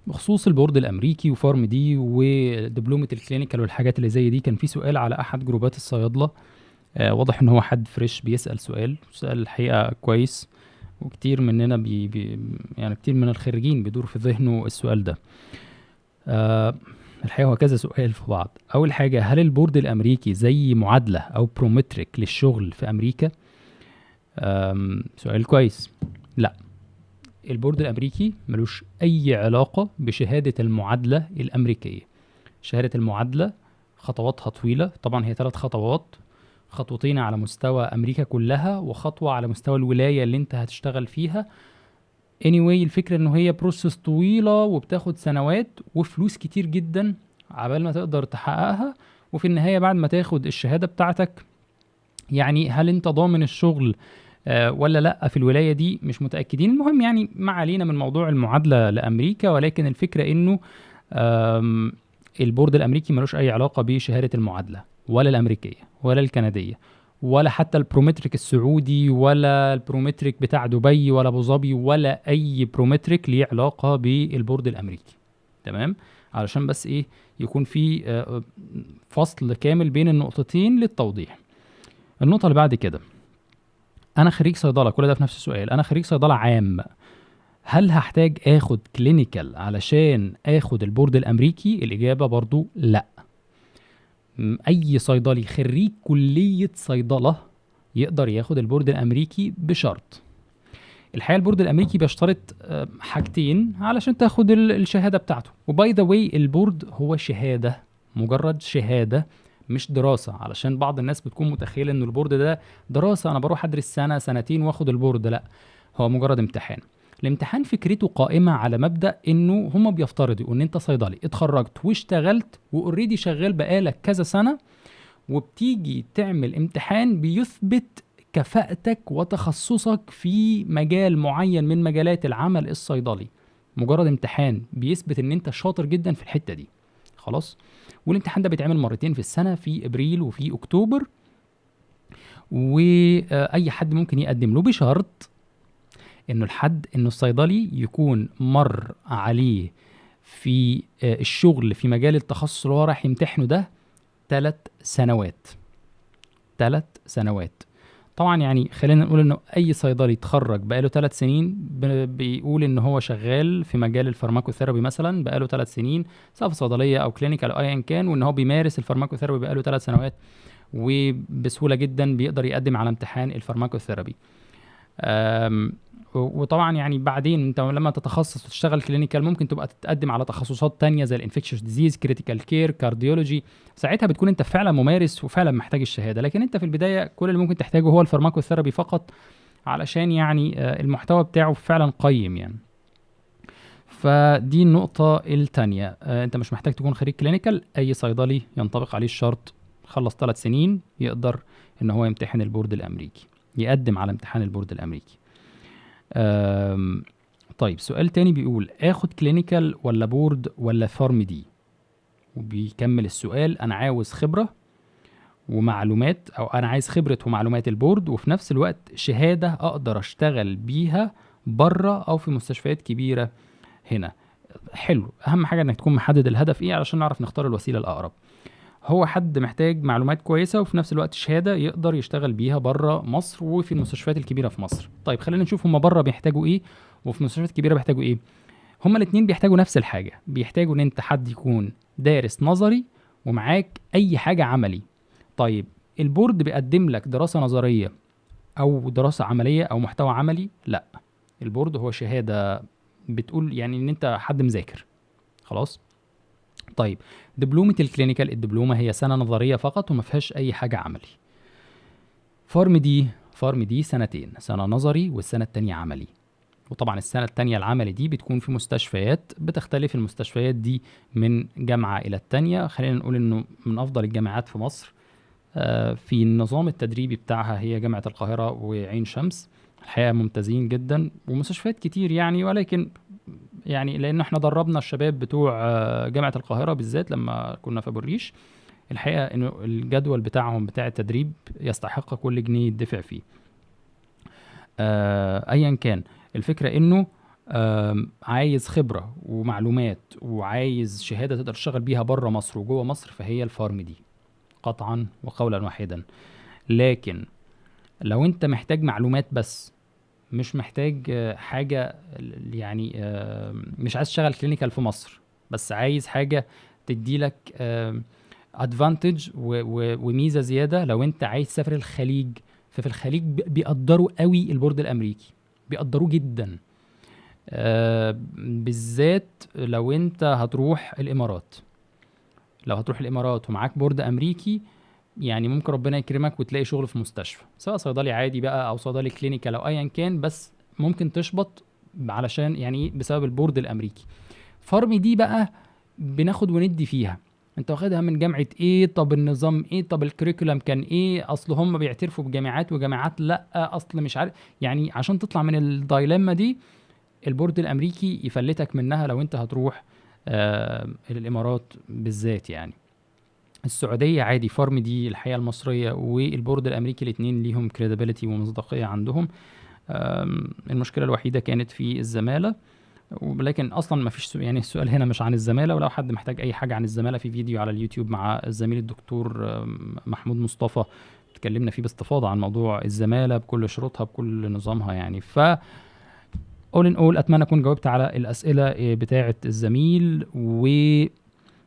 بخصوص ال board الامريكي و PharmD ودبلومه ال clinical والحاجات اللي زي دي، كان في سؤال على احد جروبات الصيادله. واضح ان هو حد fresh بيسال سؤال الحقيقة كويس، وكتير مننا بي بي يعني كتير من الخريجين بيدور في ذهنه السؤال ده. الحقيقة هو كذا سؤال في بعض. اول حاجة، هل ال board الامريكي زي معادلة او Prometric للشغل في امريكا؟ سؤال كويس. لا، ال board الامريكي ملوش اي علاقة بشهادة المعادلة الامريكية. شهادة المعادلة خطواتها طويلة، طبعا هي 3 خطوات، خطوتين على مستوى امريكا كلها وخطوه على مستوى الولاية اللي انت هتشتغل فيها. anyway الفكرة انه هي process طويلة وبتاخد سنوات وفلوس كتير جدا عبال ما تقدر تحققها، وفي النهاية بعد ما تاخد الشهادة بتاعتك يعني هل انت ضامن الشغل ولا لا في الولاية دي؟ مش متاكدين. المهم يعني ما علينا من موضوع المعادلة لامريكا، ولكن الفكرة انه ال board الامريكي ملوش اي علاقة بشهادة المعادلة، ولا الامريكية ولا الكندية ولا حتى ال Prometric السعودي ولا ال Prometric بتاع دبي ولا ابو ظبي ولا اي Prometric ليه علاقة بال board الامريكي. تمام، علشان بس ايه يكون في فصل كامل بين النقطتين للتوضيح. النقطة اللي بعد كده، انا خريج صيدلة، كل ده في نفس السؤال. انا خريج صيدلة عام، هل هحتاج اخد clinical علشان اخد ال board الامريكي؟ الاجابة برضو لا. اي صيدلي خريج كليه صيدلة يقدر ياخد ال board الامريكي بشرط. الحقيقة ال board الامريكي بيشترط حاجتين علشان تاخد الشهادة بتاعته. و by the way ال board هو شهادة، مجرد شهادة مش دراسة، علشان بعض الناس بتكون متخيله ان ال board ده دراسة، انا بروح ادرس سنة سنتين واخد ال board. لا، هو مجرد امتحان. الامتحان فكرته قائمة على مبدا انه هما بيفترضوا ان انت صيدلي اتخرجت واشتغلت و already شغال بقالك كذا سنة، وبتيجي تعمل امتحان بيثبت كفاءتك وتخصصك في مجال معين من مجالات العمل الصيدلي. مجرد امتحان بيثبت ان انت شاطر جدا في الحتة دي، خلاص. والامتحان ده بيتعمل مرتين في السنة، في ابريل وفي اكتوبر، واي حد ممكن يقدم له بشرط انه الحد انه الصيدلي يكون مر عليه في الشغل في مجال التخصص اللي هو راح يمتحنه ده 3 سنوات. 3 سنوات. طبعا يعني خلينا نقول انه اي صيدلي اتخرج بقاله 3 سنين بيقول ان هو شغال في مجال ال pharmacotherapy مثلا بقاله 3 سنين، سواء في صيدلية او clinical او ايا كان، وان هو بيمارس ال pharmacotherapy بقاله 3 سنوات، وبسهوله جدا بيقدر يقدم على امتحان ال pharmacotherapy. وطبعا يعني بعدين انت لما تتخصص وتشتغل clinical ممكن تبقى تتقدم على تخصصات تانية زي ال infectious disease، critical care، cardiology. ساعتها بتكون انت فعلا ممارس وفعلا محتاج الشهادة. لكن انت في البداية كل اللي ممكن تحتاجه هو ال pharmacotherapy فقط، علشان يعني المحتوى بتاعه فعلا قيم يعني. فدي النقطة التانية، انت مش محتاج تكون خريج clinical، اي صيدلي ينطبق عليه الشرط خلص 3 سنين يقدر ان هو يمتحن ال board الامريكي، يقدم على امتحان ال board الامريكي. طيب سؤال تاني بيقول اخد clinical ولا board ولا PharmD؟ وبيكمل السؤال انا عاوز خبرة ومعلومات، او انا عايز خبرة ومعلومات ال board، وفي نفس الوقت شهادة اقدر اشتغل بيها بره او في مستشفيات كبيرة هنا. حلو، اهم حاجة انك تكون محدد الهدف ايه علشان نعرف نختار الوسيلة الاقرب. هو حد محتاج معلومات كويسة وفي نفس الوقت شهادة يقدر يشتغل بيها بره مصر وفي المستشفيات الكبيرة في مصر. طيب خلينا نشوف هما بره بيحتاجوا ايه وفي المستشفيات الكبيرة بيحتاجوا ايه. هما الاتنين بيحتاجوا نفس الحاجة، بيحتاجوا ان انت حد يكون دارس نظري ومعاك اي حاجة عملي. طيب ال board بيقدم لك دراسة نظرية او دراسة عملية او محتوى عملي؟ لا، ال board هو شهادة بتقول يعني ان انت حد مذاكر، خلاص. طيب دبلومة ال clinical، الدبلومة هي سنة نظرية فقط وما فيهاش أي حاجة عملي. PharmD سنتين، سنة نظري والسنة التانية عملي. وطبعا السنة التانية العملي دي بتكون في مستشفيات، بتختلف المستشفيات دي من جامعة إلى التانية. خلينا نقول إنه من أفضل الجامعات في مصر في النظام التدريبي بتاعها هي جامعة القاهرة وعين شمس، الحقيقة ممتازين جدا ومستشفيات كتير يعني. ولكن يعني لان احنا دربنا الشباب بتوع جامعة القاهرة بالذات لما كنا في ابو الريش، الحقيقة انه الجدول بتاعهم بتاع التدريب يستحق كل جنيه يدفع فيه. ايا كان، الفكرة انه عايز خبره ومعلومات وعايز شهادة تقدر تشتغل بيها بره مصر وجوه مصر، فهي ال PharmD قطعا وقولا واحدا. لكن لو انت محتاج معلومات بس، مش محتاج حاجة يعني، مش عايز تشتغل clinical في مصر، بس عايز حاجة تديلك advantage وميزه زيادة، لو انت عايز تسافر الخليج، ففي الخليج بيقدروا قوي ال board الامريكي، بيقدروه جدا، بالذات لو انت هتروح الامارات. لو هتروح الامارات ومعاك board امريكي، يعني ممكن ربنا يكرمك وتلاقي شغل في مستشفى، سواء صيدلي عادي بقى او صيدلي clinical او ايا كان، بس ممكن تشبط علشان يعني بسبب ال board الامريكي. PharmD بقى بناخد وندي فيها، انت واخدها من جامعة ايه، طب النظام ايه، طب ال curriculum كان ايه، اصل هم بيعترفوا بجامعات وجامعات لا، اصل مش عارف يعني. عشان تطلع من ال dilemma دي ال board الامريكي يفلتك منها لو انت هتروح الامارات بالذات. يعني السعودية عادي PharmD الحقيقة المصرية وال board الامريكي الاثنين ليهم credibility ومصداقيه عندهم. المشكلة الوحيدة كانت في الزمالة، ولكن اصلا ما فيش يعني السؤال هنا مش عن الزمالة، ولو حد محتاج اي حاجة عن الزمالة في فيديو على اليوتيوب مع الزميل الدكتور محمود مصطفى اتكلمنا فيه باستفاضة عن موضوع الزمالة بكل شروطها بكل نظامها يعني. ف all in all اتمنى اكون جاوبت على الاسئلة بتاعه الزميل، و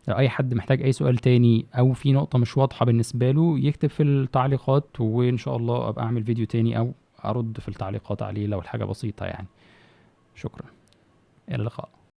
لو اي حد محتاج اي سؤال تاني او في نقطة مش واضحة بالنسبة له يكتب في التعليقات، وان شاء الله ابقى اعمل فيديو تاني او ارد في التعليقات عليه لو الحاجة بسيطة يعني. شكرا، الى اللقاء.